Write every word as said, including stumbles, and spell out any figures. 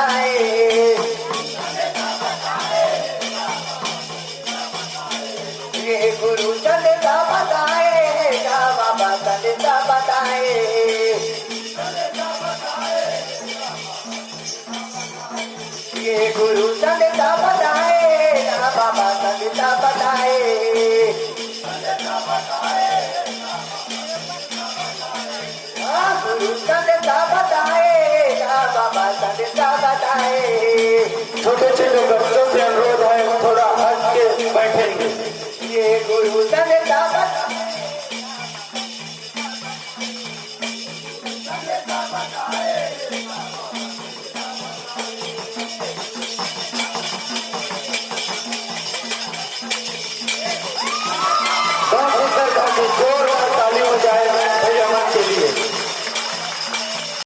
बताए। ये गुरु संदेशा बताए, बाबा संदेशा बताए। ये गुरु संदेशा बताए, बाबा संदेशा बताए। हाँ, गुरु संदेशा बताए, बाबा संदेशा बताए। छोटे छोटे बच्चों से अनुरोध है, थोड़ा हट के बैठेंगे। ये गुरु संदेशा बताए।